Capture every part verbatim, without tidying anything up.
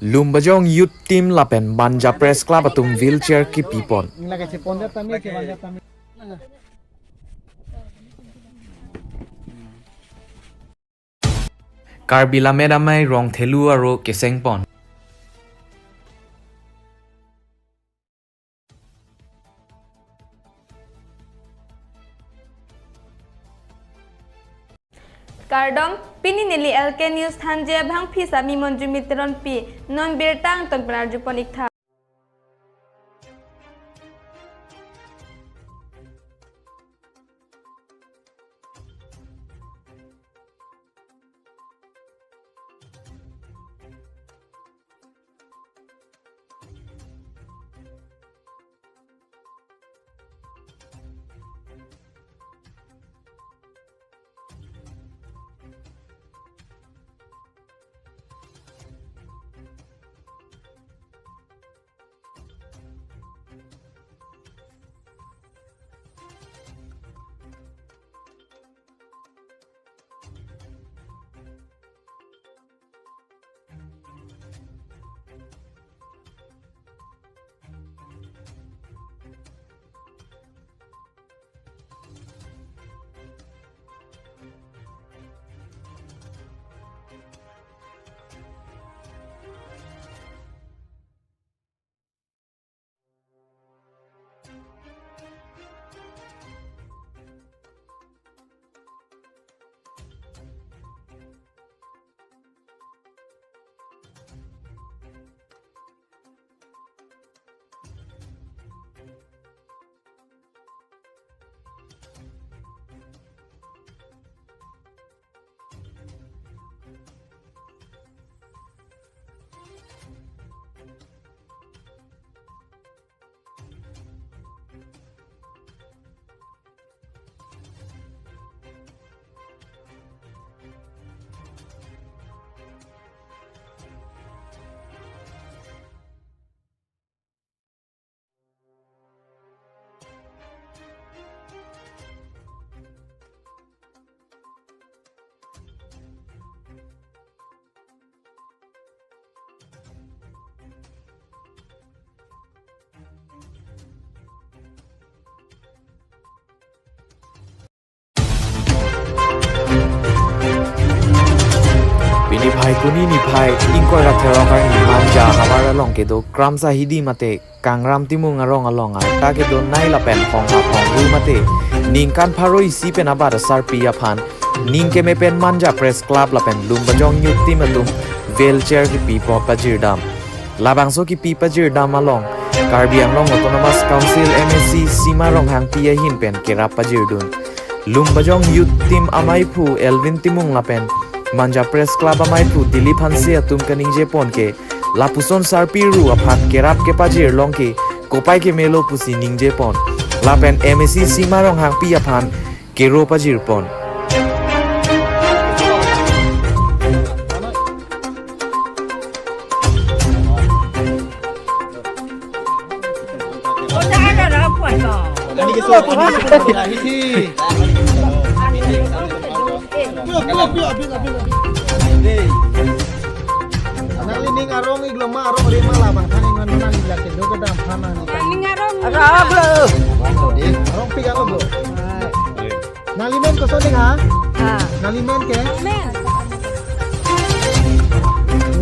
Lumbajong Youth Team lapen Manja Press Club atum wheelchair kipipon. Karbi Lammet Amei rong thelu aro kesengpon. Kardom, pini neli L K News thanji abangpi sami Monjumi Teronpi, non birta angton pen arjupon iktha. Pini Phaikuni niphai ingkoi ra therok arni Manja havar along kedo Kramsa Hidi mate Kangram Timung arong along arta kedo nai lapen hong hap hong ru mate ningkan pharo isi pen abat asarpi aphan ning keme pen Manja Press Club lapen Lumbajong Youth Team atum wheelchair kipipo pajirdam. Labangso kipi pajirdam along Karbi Anglong Autonomous Council M A C Sima Ronghangpi ahin pen kerap pajirdun. Lumbajong Youth Team amaiphu Elvin Timung lapen Manja Press Club amaiphu Dilip Hanse atum kaningjepon ke lapuson sarpi ru aphan kerap kepajir long ke kopai kemelo pusi ningjepon. Lapen M A C Sima Ronghangpi aphan kero pajirpon. Nangli ning arong ik lo ma, arong re ma, labang than ingwan nang ila kedo kedam than nang. Ning arong. Arong lo. Arong pik alo lo. Nangli men koson ning ha? Ha. Nangli men ke? Men.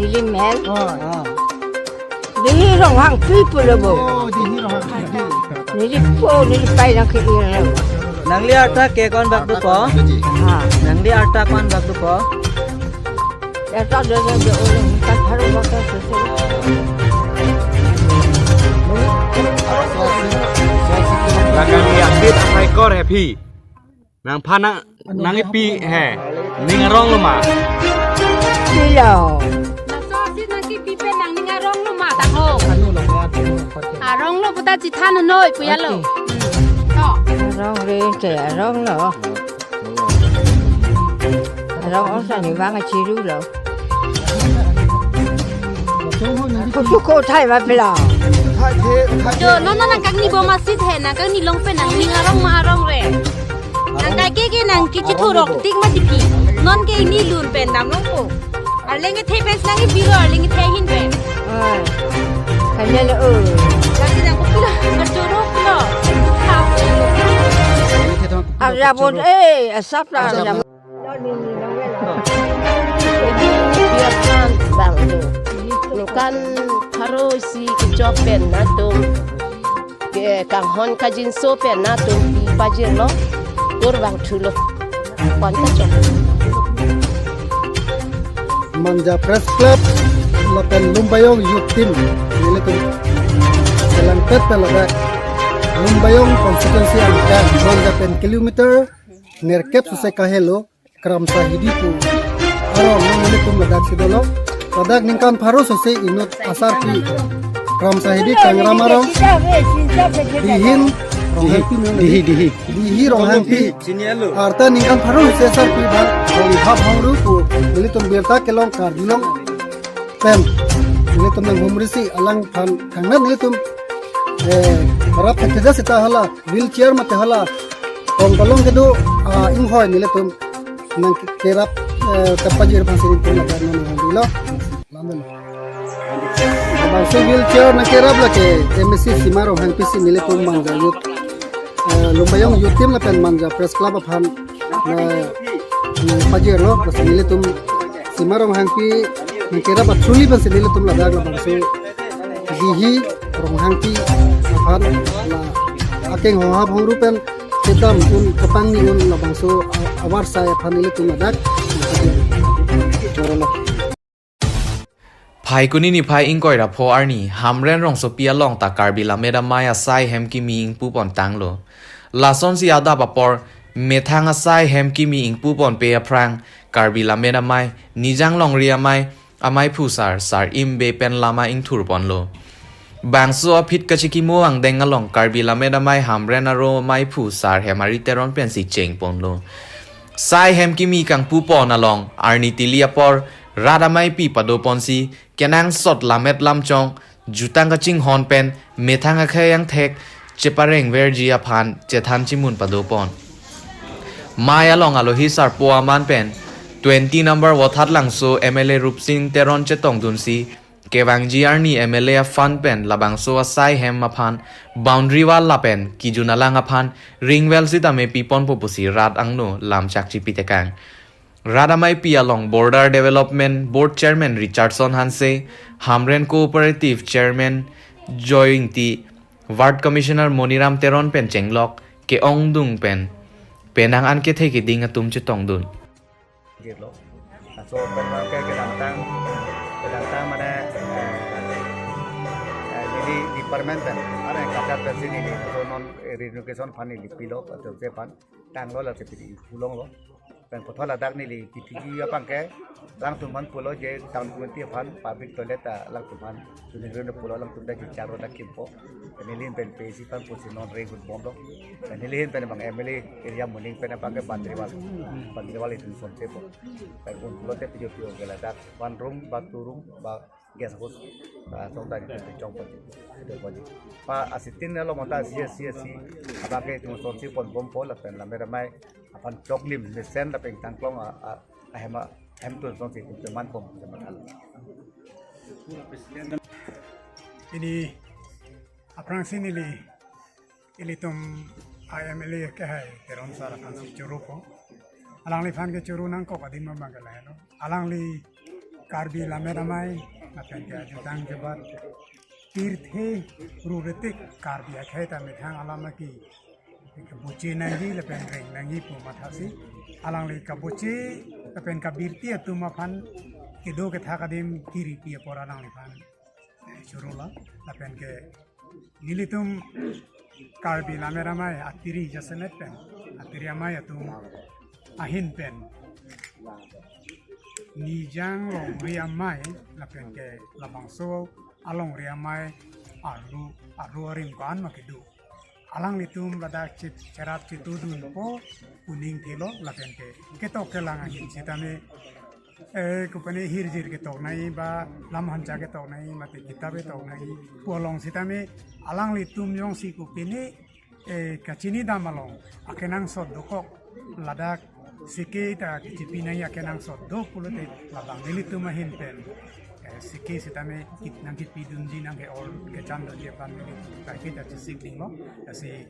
Neli men. Oh. Dihir Ronghangpi pulo bo. Oh, Dihir Ronghangpi. Neli po, neli pai nang ke-ir lo. Nangli arta ke kon bak dopo? Ha. Nangli arta kon bak dopo? Arta do do do, ulo kan pharo bak susu. Lakan ni aktif akai kor happy. Nangphan nang, nang ipi he. Ning arong lo ma? Pilo. Laso asit nang kipi pen nang ning arong lo ma ta ho. Arong lo puta chithan noi puya lo. Ake. Hmm. To. Arong re ke arong lo. Arong osa ni bang chiru lo. Kusu ko thai ba pilo. Jo, non non nang kangni bom asit he, nang kangni long pen nang ning arong ma arong re. Nang kai ke ke nang kichithurok tik ma tipi. Non ke ini lun pen dam long po. Arleng kethe pen nangpi lo, arleng kethe ahin pen. Ah. Kanya lo, oh. Lasi nang kopilo, kachoro pilo. Arjabon, eh, asap la arjabon. Bang lo. Ningkan pharo isi kechok pen nangtum ke kanghon kangjinso pen nangtum pi pajirlo, tur bang thulo. Pon kachok. Manja Press Club lapen Lumbajong Youth Team nelitum kelangpet pen ladak Lumbajong constituency angka Manja pen kilometer nerkep suse kahelo Kramsa Hidi pu arong nelitum ladak si dolo. Ladak ningkan pharo suse inut asarpi Kramsa Hidi Kangram arong dihin Ronghangpi, dihi, dihi, dihi Ronghangpi. Arta ningkan pharo suse asarpi bang Ronghap Hongru pu nelitum birta kelong Karbi Anglong pen nelitum nanghumrisi alangphan kangnat nelitum, eh, rap thektheja seta hala wheelchair mate hala kongkolong kedo, ah, inghoi nelitum nangkerap, eh, kapajir aphansi nelitum ladak nanghumrilo. Lamelo. Bangso wheelchair nangkerap lake M A C Sima Ronghangpi si nelitum Manja Youth, eh, Lumbajong Youth Team lapen Manja Press Club aphan, eh, pajirlo, bangso nelitum Sima Ronghangpi nangkerap a-trolley pensi nelitum ladak labangso dihi Ronghangpi aphan la akeng Ronghap Hongru pen kedam un kapangni un labangso a-, avarsai aphan nelitum ladak. Phaikuni niphai ingkoi ra pho arni Hamren rongsopi along ta Karbi Lammet Amei asai hem kimi ingpu pon tanglo. Lasonsi adap apor methang asai hem kimi ingpu ponpe aphrang Karbi Lammet Amei, Nijang Longri Amei, ameiphu sar, sar Imbe pen lama ingthur ponlo. Bangso aphi kachikimo angdeng along Karbi Lammet Amei Hamren aro ameiphu sar Hemari Teron pensi cheng ponlo. Sai hem kimi kangpu pon along arni tili apor rat ameipi pado ponsi kenangsot lammet lamchong jutang kachinghon pen methang akhei angthek cheparengverji aphan chethan chimun pado pon. Mei along alohi sarpo aman pen twenty number Vothatlangso M L A Rupsing Teron chetongdunsi kevangji arni M L A a-fund pen labangso asai hem aphan boundary wall lapen kijun alang aphan ring well sitame piponpo pusi rat angno lam chakchipi tekang. Rat ameipi along Border Development Board Chairman Richardson Hanse, Hamren Cooperative Chairman Joy Ingti, Ward Commissioner Moniram Teron pen chenglok ke-ongdung pen penang an kethe keding atum chetongdun. Jirlo. Laso pen ke kedamtang, kedamtang mane, eh, eh, neli department pen, are kachar pensi neli, so non, eh, relocation aphan neli pilo, atau se aphan, tanglo la se pidi, pulonglo. Pen puthot ladak neli, T P G aphan ke, alangtum aphan pulo je, town committee aphan, public toilet ta, alangtum aphan, tuning reno pulo, alangtum ta chicharo ta kimpo. Neli pen P C aphan pusi non reng hut bomlo. Neli pen bang M L A area muning pen aphan ke boundary wall. Boundary wall itum sonsepo. Pen un pulote pijo pijo ke ladak one room ba two room ba guest house, ah, song tari pen chong pon. Pen pon. Pa asitin lo mata si si si. Abang ke itum sonsi pon bompo lapen lammet amei aphan choklim mesen lapen tangklong a, a, ahem a, ahem tun sonsi itum teman pon teman hal. Pini aphrangsi neli ilitum I M L A ke hai Teron sar aphansi choro po. Alangliphan ke choro nangkok adim abang ke lahelo. Alangli Karbi Lammet Amei lapen ke ajutang jebat pirthe ruritik Karbi akhei ta methang alam aki kabuchi nangji lapen reng nangji pu mathasi alangli kabuchi lapen kabirti atum aphan kedo kethak adim kiripi apor alangliphan, eh, choro lo lapen ke nelitum Karbi Lammet Amei atiri jasemet pen, atiri amei atum ahin pen Nijang Longri Amei lapen ke labangso alongri amei arlo, arlo arim ko-an ma kedo. Alanglitum ladak chit cherap chitudunpo pu ningthelo lapen ke ketok kelang ahin sitame, eh, kopine hirjir ketok nangji ba lam hancha ketok nangji mate kitap ketok nangji pu along sitame alanglitum jongsi kopine, eh, kachini dam along akenangsot dokok ladak Sike ta kichipi nangji akenangsot do pulote labang nelitum ahin pen, eh, sike sitame kit nangkipidunji nangke-or kechandunji aphan nelitum kaiketa chesik dinglo. Lasi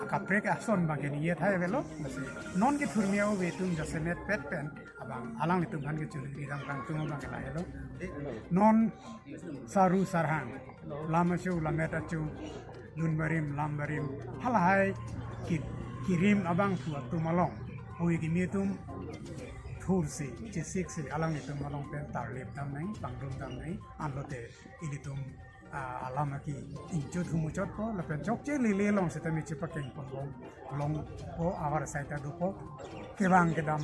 akaprek ason abangke ningje thai avelo. Lasi non kethurmi ave atum jasemet pet pen abang alanglitum aphan kechuliri dam kangtung abangke lahelo. Non saru sarhang, lam achu, lammet achu, lun barim, lam barim, halahai ki, kirim abangphu atum along oi kimi atum thursi, chesiksi alanglitum along pen tarlip dam nangji, pangrum dam nangji, anlote ilitum, ah, alam aki ingchut humuchotpo, lapen chokche lele along sitame chepakeng ponbom longpo, avarsai ta dopo, kevang kedam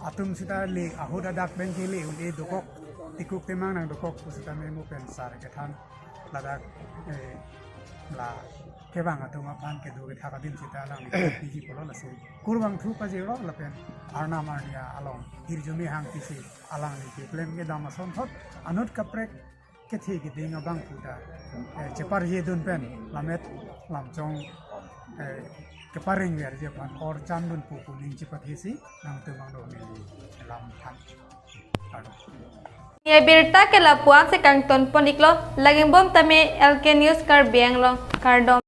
atum sita le ahut adak pen kele un-e dokok, tikuk temang nangdokok pu sitame mo pen sar kethan ladak, eh, la kevang atum aphan kedo kethak adim sita alangliphan piji pulo. Lasi kurvangthu pajirlo lapen arnam arni along hirjume hangpisi alangli keklem kedam asonthot anut kaprek kethe keding abangphu ta, eh, cheparjedun pen lammet lamchong, eh, keparengverji aphan or chandunpo pu ning chepathesi nangtum angno neli lam than. Kardom. Ye birta ke lapu-an si kangton pon iklo, lake angbong tame L K News Karbi Anglong, kardom.